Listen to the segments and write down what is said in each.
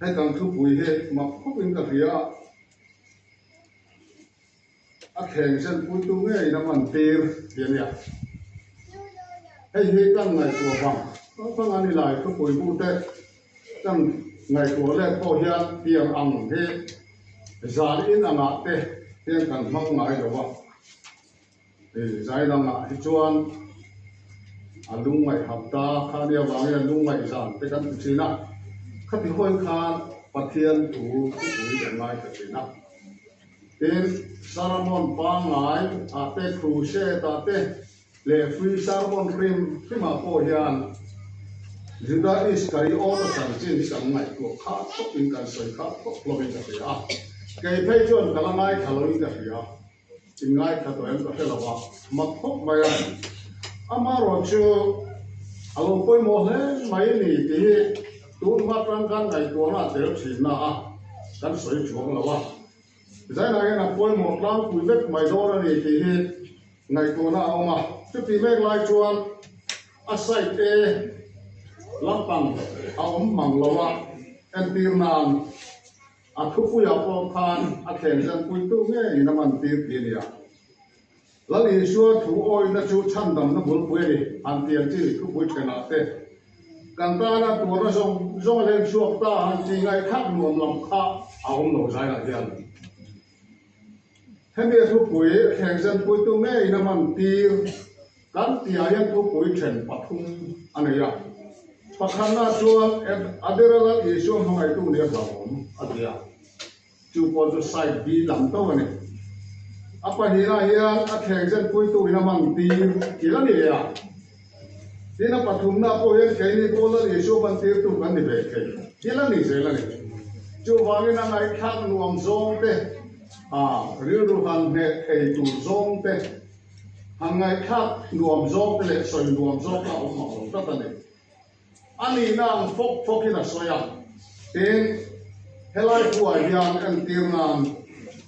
Hei kan thupui hi mak khawpin ka hria a, a thleng zen puitu ngeiin a man tir ti a nia. Hei hi kan ngaihtuah vang vang a ni lai thupui bu te kan ngaihtuah let pawh hian tiang ang hi zan in angah te hian kan hmang ngai lo a. Zai dangah hi chuan a lungngaih hapta kha nia vangin a lungngaih zan te kan ti thin a, khati hawi khan Pathian thu thupui kan ngaithla thin a. Tin, sermon pangngai ah te, crusade ah te leh free sermon hrim hrimah pawh hian Juda Iskariota chanchin hi kan ngaihtuah khat khawpin kan sawi khat khawp hlawmin ka hria a, kei phei chuan ka la ngaithla loin ka hria. Inngaithla tawh em ka hre lo a, mak khawp mai a. Amaherawh chu a lo pawimawh hle mai ni tih hi tun hma atang khan ngaihtuahna a tel thin na a, kan sawi chuang lo a. Zainah hian a pawimawh tlangpui vek mai dawn a ni tih hi ngaihtuahna a awm a. Chutih mek lai chuan a side A lampang a awm mang lo a, entir nan A thupuiah pawh khan a thleng zanpuitu ngeiin a man tir ti a ni a. Lal Isua thu awihna chu chhandamna bulpui a ni, han ti ang chi thupui thenah te kan tana tuarna zawng zawng a hlen chhuak ta han ti ngaihthlak nuam lam kha a awm lo zaiah hian. Hemi a thupui thleng zanpuitu ngeiin a man tir kan tihah hian thupui then pathum a nei a. Pakhatna chuan Adera Lal Isua hmangaihtu nia hlauhawm a ti a, chu pawh chu side B lam tho a ni. A pahnihna hian a thleng zanpuitu in a man tir thil a ni leh a. Tin, a pathumna pawh hian keini pawh Lal Isua bantirtu kan ni ve thei thil a ni zel a ni. Chuvangin a ngaihthlak nuam zawng te, a rilru han hneh thei tur zawng te, han ngaihthlak nuam zawng te leh sawi nuam zawng kha a awm mang lo tlat a ni. A nihna ang fawk fawkin a sawi a. Tin, helai khuaah hian entir nan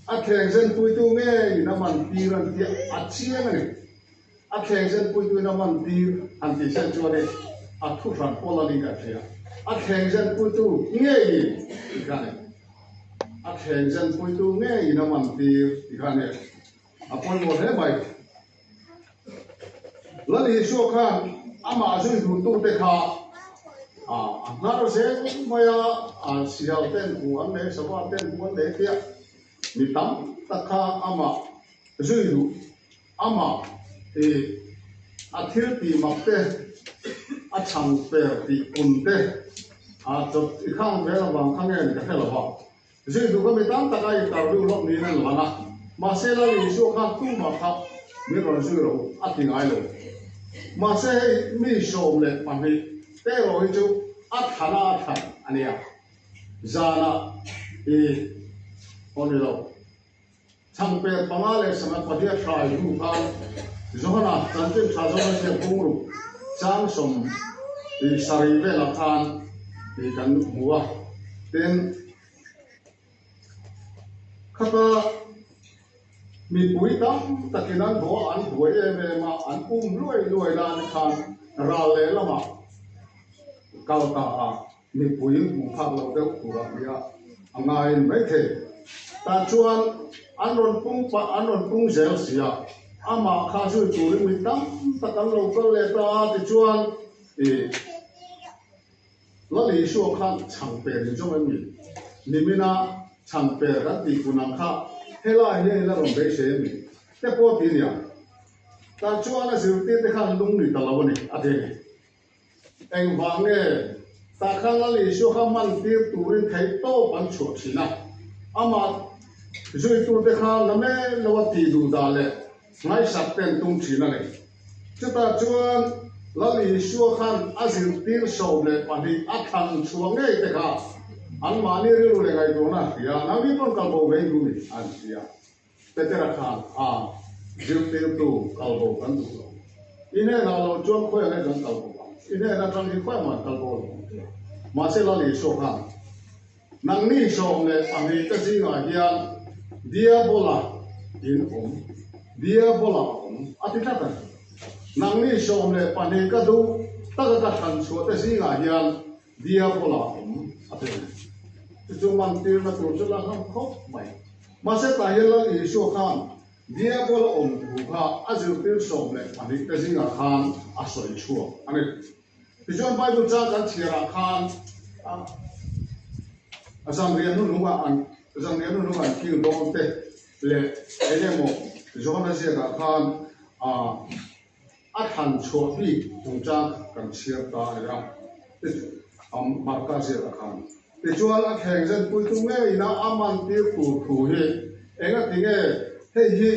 a thleng zenpuitu ngeiin a mantir an tih a chiang a ni. A thleng zenpuituin a man tir han tih sen chuan i a thu hran pawl a ni ka hria. A thleng zenpuitu ngeiin ti kha a ni. A thleng zenpuitu ngeiin a man tir ti kha a ni. A pawimawh hle mai. Lal Isua khan amah zui duhtute kha a hnar zel mai a, a sial ten hmu an nei, sava ten hmu an nei tia mi tam tak kha amah zui duh Amah hi a thil tih mak te, a chhang per tih pun te, a chawp i khang vel avang kha nge ni ka hre lo va. Zui duh ka mi tam tak a i tar duh hlawk niin an lan a, mahse Lal Isua khan tumah kha min rawn zui rawh u a ti ngai lo. Mahse hei mi 12 te erawh hi chu a thlan a a thlan a nia. Zanah i aw ni lo. Chhangper panga leh sangha pahnih a hrai hnu khan Johana chanchin tha zawng a ziak bungruk chang 70 velah khan tih kan hmu a. Tin, khata mipui tam takin an haw a, an buai em em a, an pum luai luai lai khan ral lehlamah kal ta a. Mipui hmuh phak loh deuh turah nia a ngaiin maithei. Tah chuan an rawn pung pah, an rawn pung zel si a, amah kha zui turin mi tam tak an lo kal leh ta a, tichuan i Lal Isua khan chhang per in zawng em ni? Nimina chhang per kan tih kun ang kha helai hian in la rawn beisei em ni? Te pawh ti nia. Tah chuan a zirtirte khan lung ni ta lo a ni, a ti a ni. Engvang nge tah khan Lal Isua kha man tir turin theih tawp an chhuah thin a, amah zuitute kha la mel lo a tih duh dah leh ngaihsak te an tum thin a ni. Chutah chuan Lal Isua khan a zirtir 12 a thlan chhuah ngei te kha anmahni rilru leh ngaihtuahna a hria a, nangni pawn kalbo ve in duh ni an hria. Petera khan a zirtirtu kalbo kan duh lo. I hnenah lo chuan khawiah nge kan kalbo ang? I hnen atang hi khawiah maw an kalbo lo ang tia. Mahse Lal Isua khan, Nangni 12 te zingah hian Diabola in awm, Diabola a awm, a ti tlat a ni. Nangni 12 ka duh taka ka thlan chhuah te zingah hian Diabola a awm, a ti a ni. Chu chu mantirna tur chu la hlauh khawp mai. Mahse tah hian Lal Isua khan Diabola awm thu kha a zirtir 12 te zingah khan a sawi chhuak a ni. Tichuan Bible chang kan chhiarah khan a zanriah hnuhnungah an zanriah hnuhnungah an kil dawn te leh eng emaw Johana ziakah khan a thlan chhuah bik chungchang kan chhiar ta a ni a, Marka ziakah khan. Tichuan a thleng zenpuitu ngeiin a mantir tur thu hi engati nge hei hi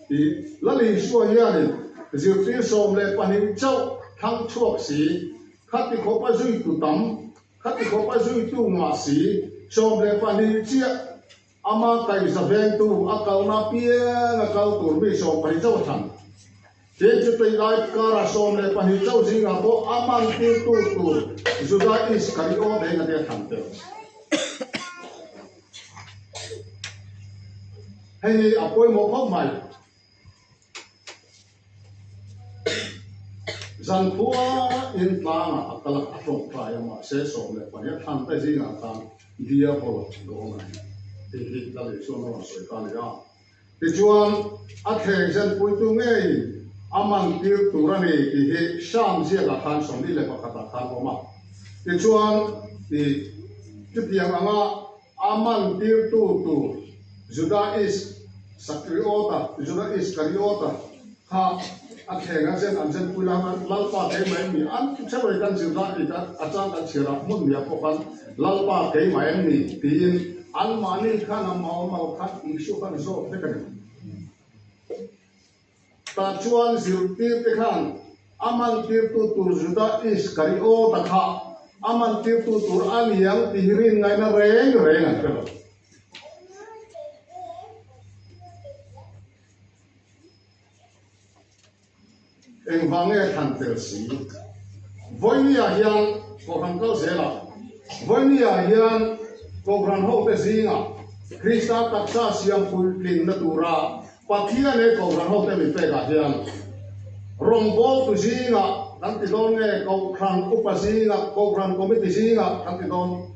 tih Lal Isua hianin zirtir 12 chauh thlang chhuak si, khati khawpa zuitu tam, khati khawpa zuitu ngah si, 12 chiah ama kaihza vengtu a kalna piang a kal tur mi 12 chauh a thlan. Tin, chutih lai kara 12 chauh zingah pawh a mantirtu tur Juda Iskariot heng a tia thlan tel. Hei hi a pawimawh khawp mai. Zankhua in tlangah a kal a, a tlawngtlai a, mahse 12 a thlan te zingah khan Diabola dawn a ni tih hi Lal Isuan a rawn sawi ta a ni a. Tichuan, a thleng zenpuitu ngeiin a mantir tur a ni tih hi Sam ziakah khan 21 ah khan a awm a. Tichuan, tih chutiang anga a mantirtu tur Juda Isakriota, Juda Iskariota, kha a thleng a zen an zenpui lai khan Lalpa keimah em ni? An theuh kan zir lai tih kha a chang kan chhiar a, hmun nia pawh khan Lalpa keimah em ni? tiin anmahni khan a mau mau khan Isua khan zawt vek a ni. Tah chuan zirtirte khan a mantirtu tur Juda Iskariota kha a mantirtu tur a niang tih hi rin ngaihna reng reng an hre lo. Engvang nge thlan tel si? Vawinia hian Kohhran kal zelah, Vawinia hian Kohhran hote zingah Krista taksa siam puitlinna tura Pathian he Kohhran hote min pekah hian rawngbawltu zingah kan ti dawn nge Kohhran upa zingah, Kohhran committee zingah kan ti dawn,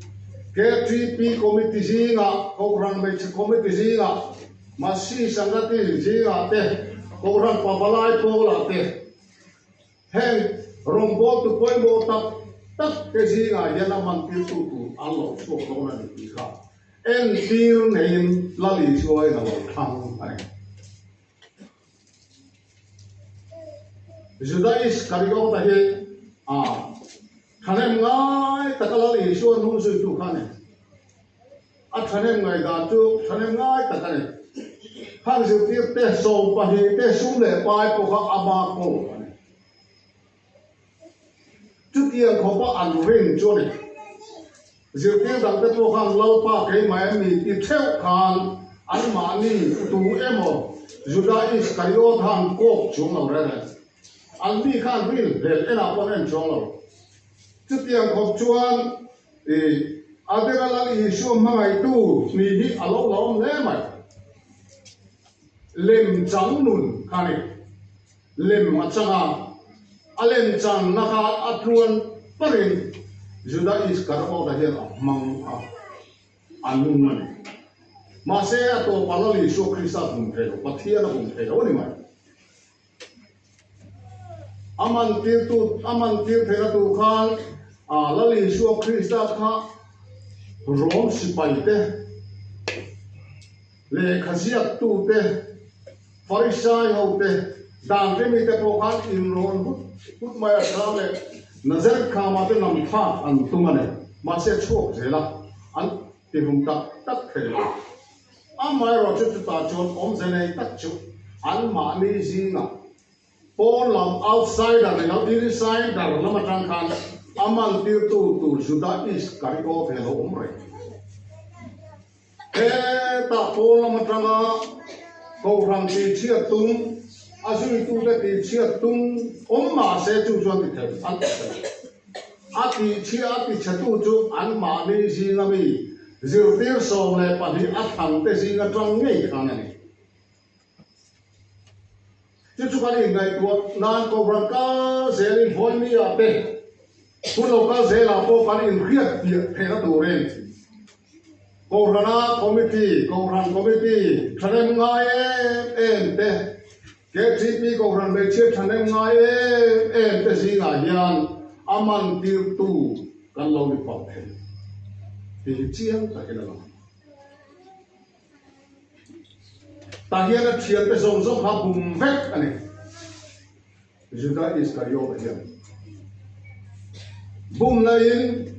KTP committee zingah, Kohhran hmeichhe committee zingah, Masi Sangati zingah te, Kohhran Pavalai pawlah te, heng rawngbawltu pawimawh tak tak te zingah hian a mantirtu tur an lo chhuak dawn a ni tih kha entir neiin Lal Isuain a lo thlang a ni. Juda Iskariota hi a thahnem ngai taka Lal Isua hnung zuitu kha a ni. A thahnem ngaihdan chu thahnem ngai tak a ni. Khang zirtirte 12 te sum leh pai pawh kha ama ko a ni. Chutiang khawpa an ring chu a ni. Zirtir dangte pawh khan Lalpa keimah em ni ti theuh khan anmahni tu emaw Juda Iskariot han kawk chuang lo reng reng. An mi khan rin hlel enah pawh an en chuang lo. Chutiang khawp chuan I Adera Lal Isua hmangaihtu ni hi a lo la awm hle mai. Lem chang nun kha ni. Lem a chang a, a lem channa kha a tluan parin Juda Iskariota hian a hmang a, a nung a ni. Mahse a tawpah Lal Isua Krista a bum thei lo, Pathian a bum thei lo a ni mai. A mantirtu, a mantir theihna tur khan Lal Isua Krista kha Rom sipaite, lehkha ziaktute, Farisai hote, dante mite pawh khan inrawn hut hut mai a chang leh Nazareth khamah te nam thlak an tum a ni. Mahse chhuak zel a, an tihlum tak tak thei lo. Amaherawhchu chutah chuan awmze nei tak chu anmahni zingah pawn lam outsider ni lo insider lam atang khan a mantirtu tur Juda Iskariot he lo awm reng. Hetah pawn lam atanga Kohhran tihchhiat tum, a zuitute tihchhiat tum awm mahse chu chuan ti thei an ti thei. A tihchhia a tichhetu chu anmahni zinga mi zirtir 12 a thlangte zinga tang ngei khan a ni. Chu chu kan inngaihtuah nan Kohhran kal zelin Vawinia te hun lo kal zelah pawh kan inhriat piah theihna turin. Kohhrana Committee, Kohhran Committee thahnem ngai em em te, KTP Kohhran hmeichhia thahnem ngai em em te zingah hian a man tirtu kan lo ni palh thei tih hi chiang takin a lang. Tah hian a thiante zawng zawng kha bum vek a ni. Juda Iskariot hian bumna in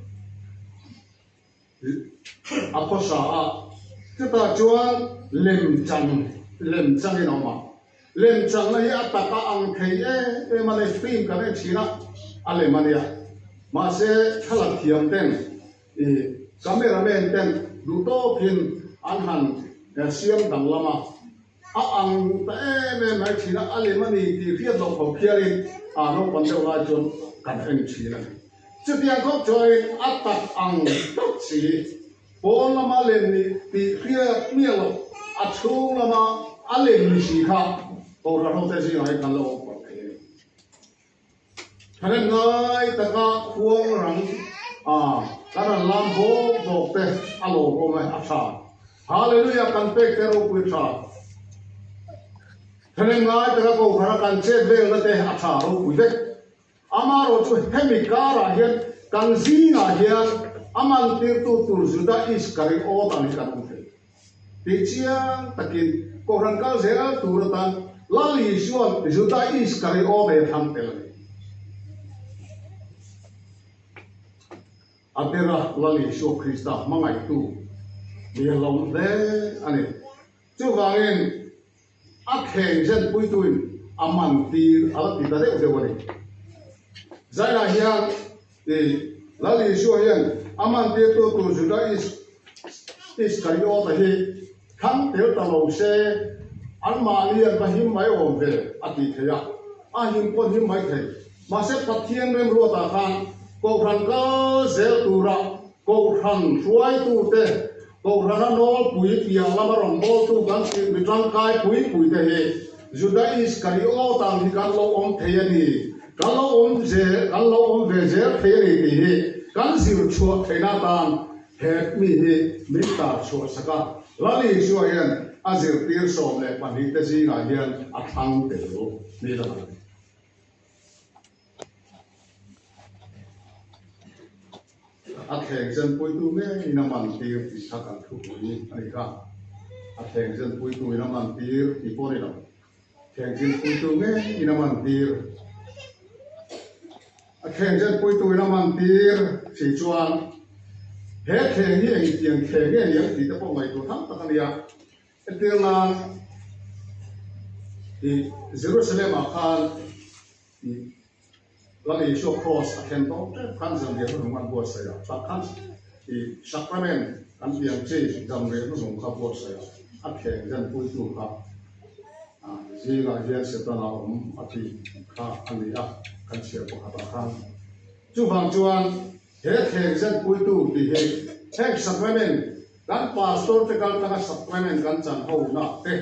a khawsa a, chutah chuan lemchang lemchangin a awm a. Lemchangna hi a taka ang thei em em a ni, film kan en thin a, a lem a nia. Mahse thlalak thiam ten ih cameraman ten duh tawkin an han siam danglam a, a ang ta em em mai thin a, a lem a ni tih hriat loh khawp khianin a naupang deuh lai chuan kan en thin a ni. Chutiang khawp chuanin a tak ang tak si, pawn lama lem nih tih hriat miah loh, a chhung lama a lem ni si kha Kohhran hote zingah hian kan lo awm palh thei a ni. Thahnem ngai taka khuang rang a kan rawn lam bawk bawk te a lawmawm e, a tha. Hallelujah kan pek te ropui tha. Thahnem ngai taka Kohhrana kan chet velna te a tha ropui vek. Amaherawh chu hemi karah hian kan zingah hian a mantirtu tur Juda Iskariot ang hi kan awm thei. Tih chiang takin Kohhran kal zel tur atan Lal Isua'n Juda Iskariot ei a thlang tel a ni. A bera Lal Isua Krista hmangaihtu ni a hlawm hle a ni. Chuvangin A thleng zenpuituin a man tir a la ti ta deuh deuh a ni. Zainah hian i Lal Isua hian a man tirtu tur Juda Iskariota hi thlang tel ta lo se anmahni an va him mai awm ve a tih theih a, a him pawn him mai thei. Mahse Pathian remruatah khan Kohhran kal zel tura Kohhran hruaitute Kohhrana nawlpui piah lama rawngbawltu kan tih mi tangkai pui pui te hi Juda Iskariot ang hi kan lo awm thei a ni, kan lo awm zel, kan lo awm ve zel thei a ni tih hi kan zir chhuah theihna atan he mi hi min tar chhuah sak a. Lal Isua hian a zirtir 12 te zingah hian a thlang tel ni lo ang. A thleng zenpuitu ngeiin a man tir tih kha kan thupui a ni kha. A thleng zenpuituin a man tir tih pawh a ni lo. Thleng zenpuitu ngeiin a man tir. A thleng zenpuituin a man tir si chuan he thleng hi engtiang thleng nge ni ang tih te pawh ngaihtuah tham tak a nia. Entir nan ih Jerusalem-ah khan ih Lal Isua Kraws a thlen tawh tep khan zanriah hnuhnung an buatsaih a, tah khan ih Sacrament kan tih ang chi zanriah hnuhnung kha buatsaih a, a thleng zenpuitu kha zingah hian Setana awm a tih kha a ni a, kan chhiar pakhatah khan. Chuvang chuan he thleng zenpuitu tih hi heng Sacrament kan Pastor te kal tanga Sacrament kan chan ho na te,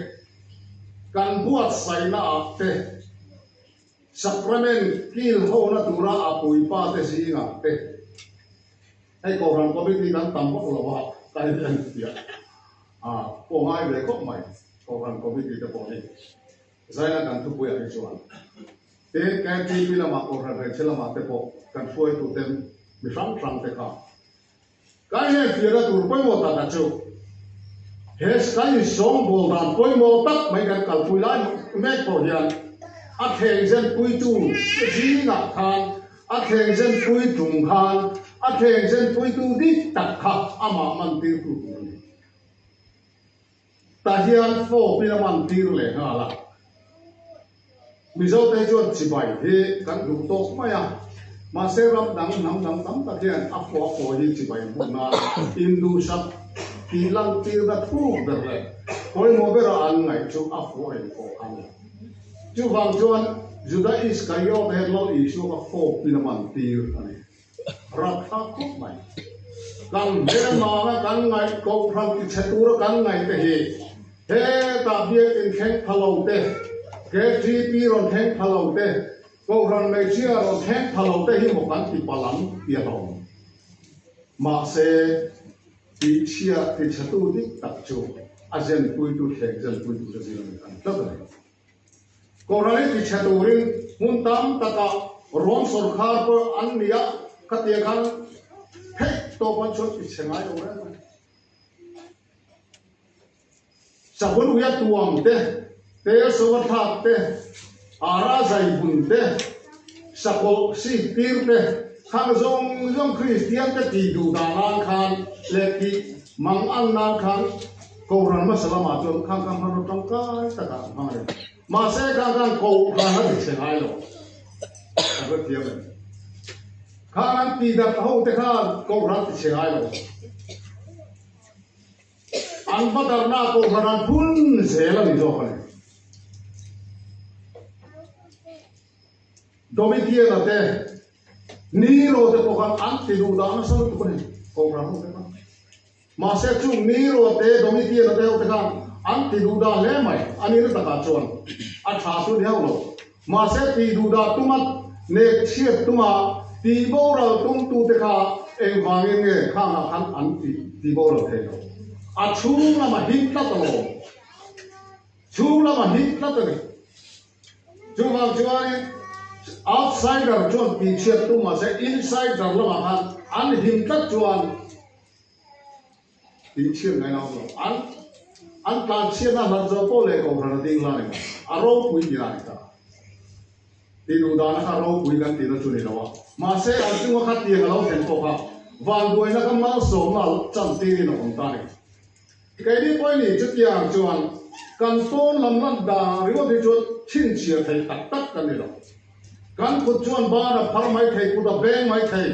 kan buatsaihna ah te, Sacrament kil hona tura a puipa te zingah te hei Kohhran Committee kan tam vak lo a, ka in en fiah a pawh ngai ve khawp mai Kohhran Committee te pawh hi zaina kan thupuiah hi chuan tin KTP lamah Kohhran Hmeichhe lamah te pawh kan hruaituten mi hrang hrang te kha Ka inenfiahna tur pawimawh tak a chu he kan insawngbawl dan pawimawh tak mai kan kalpui lai mek pawh hian a thleng zenpuitu zingah khan a thleng zenpui tum khan a thleng zenpuitu dik tak kha amah mantirtu tur a ni. Tah hian fawpin a mantir leh nghal a. Mizote chuan chibai hi kan duh tawk mai a, mahse ram dang hnam dang tam tak hian a fawh a fawi hi chibai hmuh nan induhsak tih lantirna thuk ber leh pawimawh bera an ngaih chu a fawh a infawh a ni. Chuvang chuan Juda Iskariot hian Lal Isua kha fawpin a mantir a ni. Rapthlak khawp mai. Kan hmelmana kan ngaih kohhran tichhe tura kan ngaih te hi hetah biakin thleng pha lo te, KTP rawn thleng pha lo te, kohhran hmeichhia rawn thleng pha lo te hi maw kan ti palh ang ti a hlawm. Mahse. Tihchhia tichhatu dik tak chu a zenpuitu thleng zenpuitu te zing a ni an tlat a ni. Kohhran hi tichhe turin hmun tam takah Rom sawrkhar pawh an ni a, khatiang khan theih tawp an chuan tichhe ngai lo reng a ni. Sahun uia tuam te, tel soa thlak te, ara zai bun te, sakawlh sik tir te, khang zawng zawng Kristian te tih duh dah nan khan leh tih mang an nan khan Kohhran hmasa lamah chuan khang kha hmanraw tangkai takah an hmang a ni. Mahse khang khan Kohhran a ti chhe ngai lo. Kan hrethiam em? Khang an tih darh ho te khan Kohhran a ti chhe ngai lo. An va darhna Kohhran an phun zel a ni zawk a ni. Domitian-a te, Nero te pawh khan an ti duh dah nasa lutuk a ni Kohhran ho te khan. Mahse chung Nero te, Domitian-a te ho te khan an ti duh dah hle mai a ni na takah chuan a tha chu ni hauh lo. Mahse ti duh dah tuma nek chhiat tuma ti boral tumtute kha engvangin nge khangah khan an ti ti boral thei lo? A chhung lama him tlat alawm. Chhung lama him tlat a ni. Chuvang chuanin outsider chuan ti chhiat tum mahse insider lamah khan an him tlat chuan Tih chhiat ngaih na awm lo. An an tlan chhiatna hlat zawh pawh leh kohhran a ding la ni mai. A ropui tih a ni ta. Tih duh dana kha ropui kan tihna chu ni lo a. Mahse an chunga kha tiang a lo thlen pawh kha vanduaina kha malsawmna chan tirin a awm ta a ni. Keini pawh ni chutiang chuan kan pawn lam lan dan ringawt hi chuan chhinchhiah thei tak tak kan ni lo. Kan kut chuan ban a phar mai thei, kut a beng mai thei.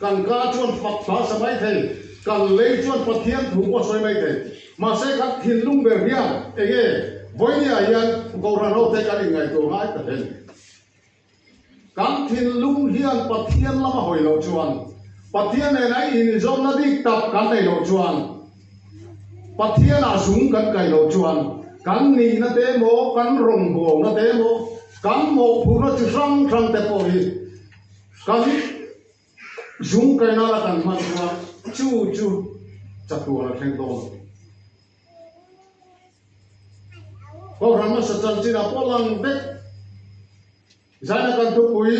Kan ka chuan fak hla sa mai thei, kan lei chuan Pathian thu pawh sawi mai thei. Mahse kan thinlung ber hian enge vawinia hian Kohhran hote kan inngaihtuah ngai ta hle ni. Kan thinlung hian Pathian lama hawi loh chuan, Pathian nena inzawmna bik tak kan nei loh chuan, Pathianah zung kan kai loh chuan kan nihna te emaw, kan rawngbawlna te emaw, kan mawhphurhna chi hrang hrang te pawh hi kan Zung kaina la kan hman chuan chu chu chatuan a thleng dawn lo. Kohhran hmasa chanchinah pawh lang vek zaina kan thupui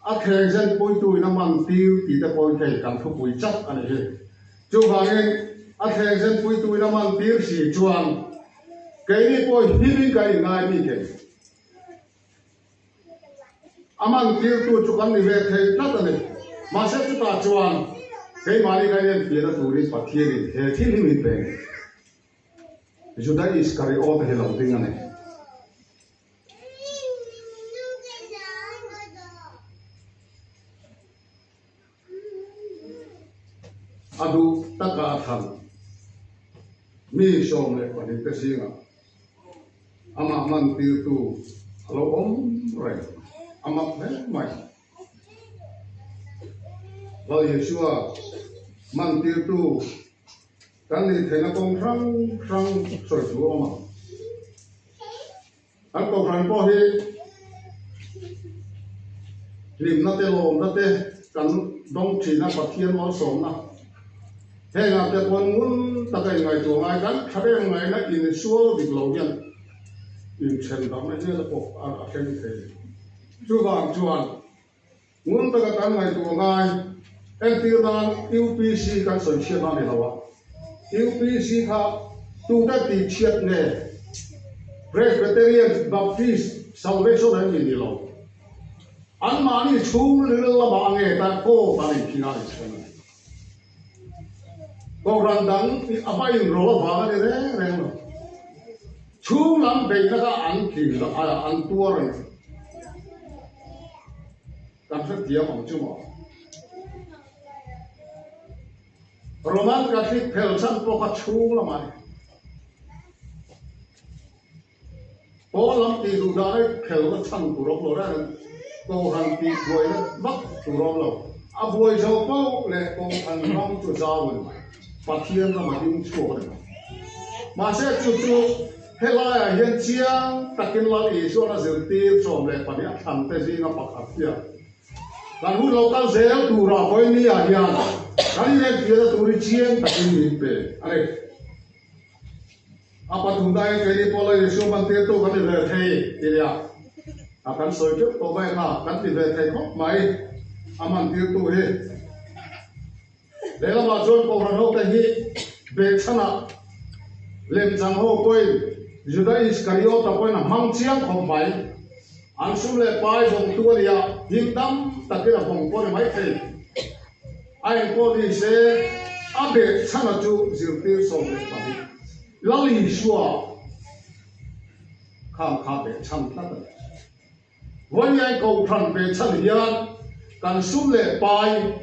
a thleng zen puituin a man tir tih te pawhin hei kan thupui chak a ni hi. Chuvangin a thleng zen puituin a man tir si chuan Keini pawh himin kan inngai bik em? A man tirtu chu kan ni ve thei tlat a ni. Mahse chutah chuan keimahni kan enfiahna turin Pathianin he thil hi min pe a ni. Juda Iskariota hi lo ding a ni. A duh taka a thlan mi 12 te zingah amah mantirtu a lo awm reng a mak hle mai. Lal Yeshua mantirtu kan nih theihna kawng hrang hrang sawi tur a awm ang. Kan kohhran pawh hi hlimna te lawmna te kan dawng thin a, Pathian malsawmna hengah te pawn ngun taka inngaihtuah ngai kan tha reng ngaihna insual dik lo hian inthen dahna hial pawh a thleng thei. Chuvang chuan ngun taka kan ngaihtuah ngai entir nan UPC kan sawi chhiat a ni lo a, UPC kha tute tih chhiat nge Presbyterian, Baptist, Salvation an ni ni lo. Anmahni chhungril lamah a nge ta court an inkhing a inchhung a ni. Kohhran dang a va inrawlh avang a ni reng reng lo. Chhung lam beihna kha an tling lo a, an tuar a ni. Kan hrethiam ang chu maw? Roman Catholic phel chhan pawh kha chhung lamah a ni. Pawl lam tih duh dan ai khelna chhan tur awm lo reng reng, Kohhran tih buaina vak tur awm lo. A buai zo pauh leh Kohhran ram chu zau a ni mai, Pathian ram a ding chhuak a ni mai. Mahse chu chu helaiah hian chiang takin Lal Isuan a zirtir 12 a thlan te zinga pakhat hian. Kan hun lo kal zel turah vawinia hian kan inenfiahna tur hi chiang takin min pe a ni. A pathumna hian keini pawh la Isua mantirtu kan ni ve thei ti nia a kan sawi teuh tawh mai kha kan ti ve thei khawp mai a mantirtu hi. Lehlamah chuan Kohhran hote hi behchhanah lemchang ho pawhin Juda Iskariota pawhin a hmang chiang khawp mai. An sum leh pai vawngtu a nia, him tam takin a vawng pawh a ni maithei. A engpawh ni se, a behchhana chu zirtir 12 Lal Isua khang kha behchhan tlat a ni. Vawiin Kohhran behchhan hian kan sum leh pai,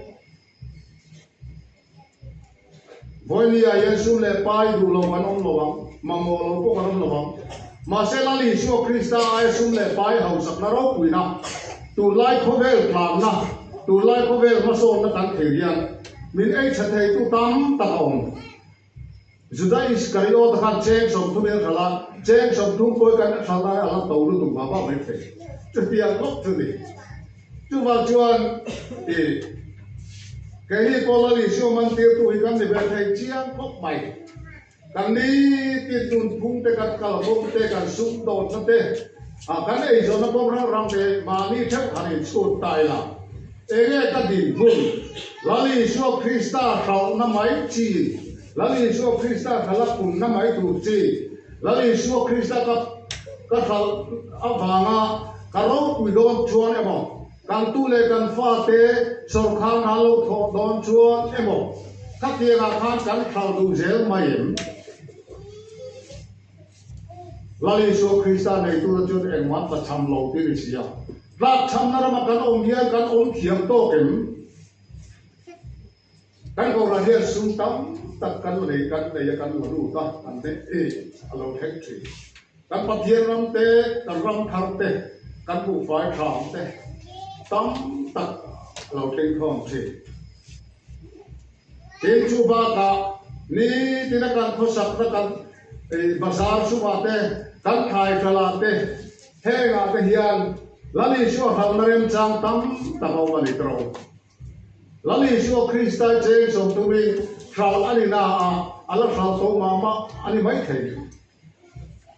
Vawinia hian sum leh pai duh lo kan awm lo ang, mamawh lo pawh kan awm lo ang. Mahse Lal Isua Krista aia sum leh pai hausakna ropuina, tunlai khawvel tlanna, tunlai khawvel hmasawnna kan thlir hian min ei tha theitu tam tak a awm. Juda Iskariota khan cheng 30 in a hralh a, cheng 30 pawi kan a hralh lai a la to lutuk vah vah mai thei. Chutiang ngawt chu ni. Chuvang chuan i keini pawh Lal Isua mantirtu hi kan ni ve thei chiang khawp mai. Kan nitin nunphung te, kan kalkawng te, kan sumdawnna te, kan eizawnna kawng hrang hrang te mahni theuh han inchhut ta ila. Enge ka dinhmun? Lal Isua Krista hralhna mai chi, Lal Isua Krista hralh a punna mai tur chi, Lal Isua Krista ka ka hralh avanga ka ropui dawn chuan emaw, kan tu leh kan fate sawrkhar hna lo thawh dawn chuan emaw, khatiangah khan kan hralh duh zel mai em? Lal Isua Krista neitu chuan engmah tla cham lo tih a ni si a. Tlakchhamna rama kan awm hian kan awm thiam tawk em? Kan Kohhran hian sum tam tak kan la nei, kan nei a, kan la lut a, kan neih e a lo thleng thin. Kan Pathian ram te, kan ram thar te, kan buhfai thlam te tam tak a lo thleng khawm thin. Tin, chu bakah nitina kan khawsakna kan bazar chungah te, kan thlai thalah te, hengah te hian Lal Isua hralhna remchang tam tak a awm a ni tawh. Lal Isua Krista cheng 30 in hralh a ni na a, a la hralh tawh mah mah a ni maithei.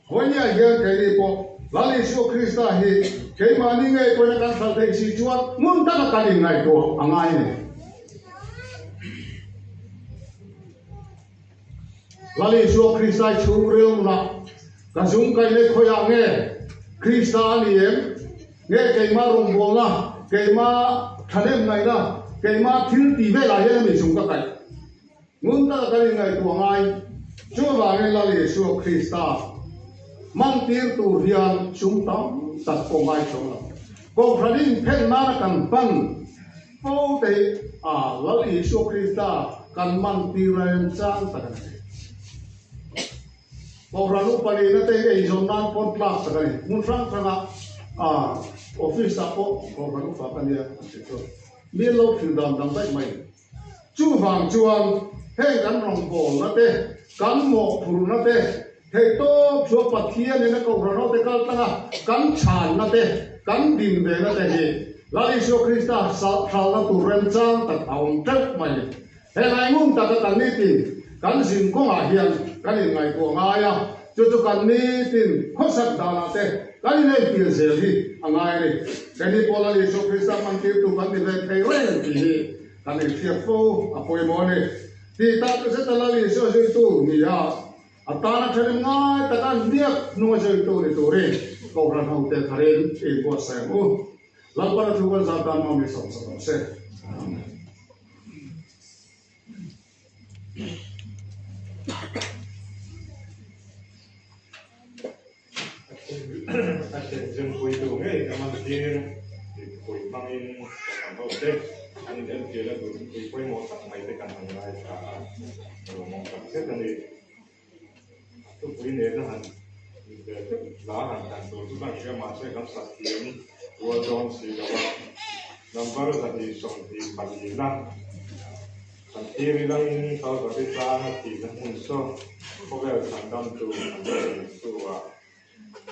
Vawinia hian keini pawh Lal Isua Krista hi keimahni ngei pawhin a kan hralh theih si chuan ngun taka kan inngaihtuah a ngai a ni. Lal Isua Krista i chhungril nunah ka zung kaih leh khawiah nge Krista a ni em? Nge keimah rawngbawlna, keimah thahnem ngaihna, keimah thil tih velah hian a mi zung ka kaih? Ngun taka kan inngaihtuah ngai. Chuvangin Lal Isua Krista mantir tur hian sum tam tak pawh ngai chuang lo. Kohhran inphen nana kan hman fo te hi a Lal Isua Krista kan mantir a remchang tak a ni. Kohhran upa nihna te hi eizawn nan pawn tlak tak a ni. Hmun hrang hranga office ah pawh kohhran upa ka nia an ti chuan mi an lo thil dan dang daih mai. Chuvang chuan heng kan rawngbawlna te, kan mawhphurhna te, theihtawp chhuah Pathianin a Kohhran hote kal tlanga kan chhanna te, kan din vena te hi Lal Isua Krista hralhna tur remchang tak a awm teuh mai. He ngaingun taka kan nitin kan zin kawngah hian kan inngaihtuah ngai a, chu chu kan nitin khawsak danah te kan inentir zel hi a ngai a ni. Keini pawh Lal Isua Krista hmantirtu kan ni ve thei reng tih hi Kan inhriat fo a pawimawh a ni. Tih tak zeta Lal Isua zuitu ni a, a tana ṭhahnem ngai taka an biak hnunga zuitu ni turin Kohhran hote tharin i inbuatsaih ang u. Lalpana thu kan zat dan mami sawmsak rawh se. Amen. A thinzimpuitu ngei ka mantir mipui hmangin ka han ho te an inentir a duh thupui pawimawh tak mai te kan han ngaithla a, ka lawmawm tak zet a ni. A thupui nena han inbel deuh hla han thlan tur chu kan hria mahse kan sak thiam rual dawn si lo a, number 224 na Kan thlir i langin Kalvari tlanga thihna hmun saw khawvel chhandamtu an lo Isua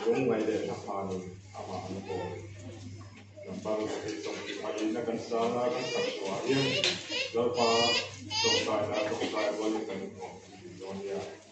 lungngaih leh thlahmanin amah an bawl. Number 24 na kan sana kan sak suah hian Lalpa tawngtaina tawngtai rualin kan inkhawm thin dawn nia.